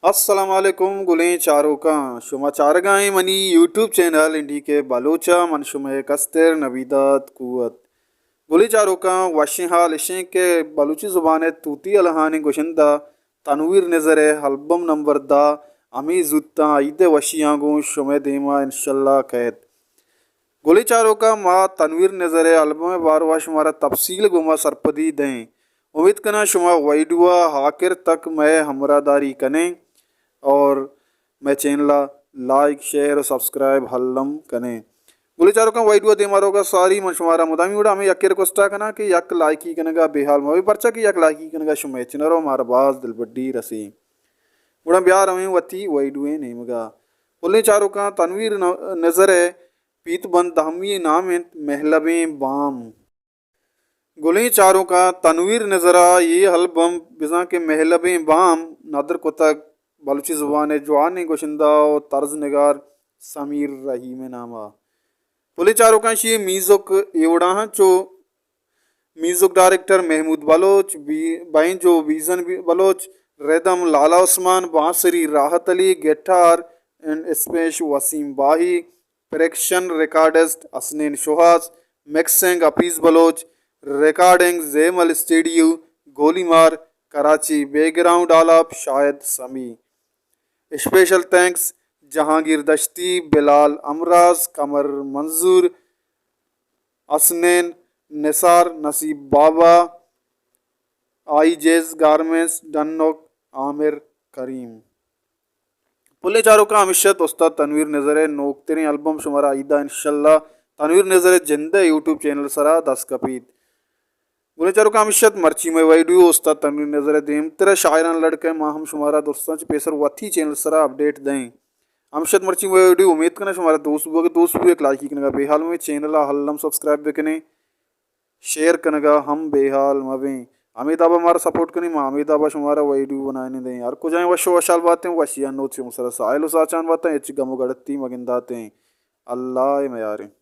السلام علیکم گلیں چاروکاں، شما چارگائیں منی یوٹیوب چینل انڈی کے بلوچا، من شمئے کستر نبیدات قوت۔ گلیں چاروکاں، وشیں حال اشیں کہ بلوچی زبان ء توتی الہانی گشندہ تنویر نظر ء البم نمبر دہ ہمے زوتاں عید ء وشیاں گوں شمئے دیما انشاءاللہ کئیت۔ گلیں چاروکاں، ما تنویر نظر ء البم ء باروا شمارا تفصیل گوما سرپدی دئیں۔ امیت کناں شما ویڈیو ء آخر تک مئے ہمراہ داری کنیں اور مئے چینل ء لائک، شیئر و سبسکرائب الم کنیں۔ گلیں چاروکاں، ویڈیو ء دیما روگا ساری من شمارا مدامی وڑا ہمے یکے ریکویسٹ ء کناں کہ یک لائکی کنگا بے حال مبے، پرچا کہ یک لائکی کنگا شمئے چنر و مارا باز دلبڈی رسی۔ گڑا بیا رویں وتی ویڈیو ء نیمگا۔ گلیں چاروکاں، تنویر ن-، نظر ء پیت بند دہمی نام انت مہلبیں بام۔ گلیں چاروکاں، تنویر نظرا اے البم بزاں کہ مہلبیں بام ندر کتگ بلوچی زبان ء جوانیں گشندہ و طرز نگار سمیر رحیم ء ناما۔ گلیں چاروکاں، اشی میوزک اے وڑا ہاں چو میوزک ڈائریکٹر محمود بلوچ، بی-، بینجو بیزن بی-، بلوچ، ردم لالا عثمان، بانسری راحت علی، گٹار اینڈ اسپیش وسیم باہی، percussion recordist Hasnain Shohaz, mixing Hafeez Baloch, recording زیمل studio Goli Mar Karachi, background آلاپ شاہد سمی۔ اسپیشل تھینکس جہانگیر دشتی، بلال امراز، قمر منظور، حسنین نثار، نصیب بابا، آئی جیز گارمنٹس، ڈنوک عامر کریم۔ پلیں چاروکاں، ہمیش ات استاد تنویر نظر ء نوکتریں البم شمارا عیدا انشاءاللہ تنویر نظر ء جند ء یوٹیوب چینل سرا دست کپیت۔ گلیں چاروکاں، ہمیش ات مرچی مئے ویڈیو استاد تنویر نظر ء دیمتر ء شاعران لڑکہ ما ہم شمارا درستاں چہ پیسر وتی چینل سرا اپڈیٹ دئیں۔ ہمیش ات مرچی مئے ویڈیو، امید کناں شمارا دوست بوگ، دوست بوگ لائکی کنگا بے حال مبیں، چینل ء الم سبسکرائب بکنیں۔ شیئر کنگا ہم بے حال مبیں۔ ہمے دابا مارا سپورٹ کنیں، ما ہمے دابا شمارا ویڈیو بنائینیں دیں۔ ہر کجائیں وش و وشحال باتیں، وشیان نوت شمئے سرا ساحل و ساچان باتیں، ہچ گم و گڑتی مگنداتیں۔ اللہ ء میاریں۔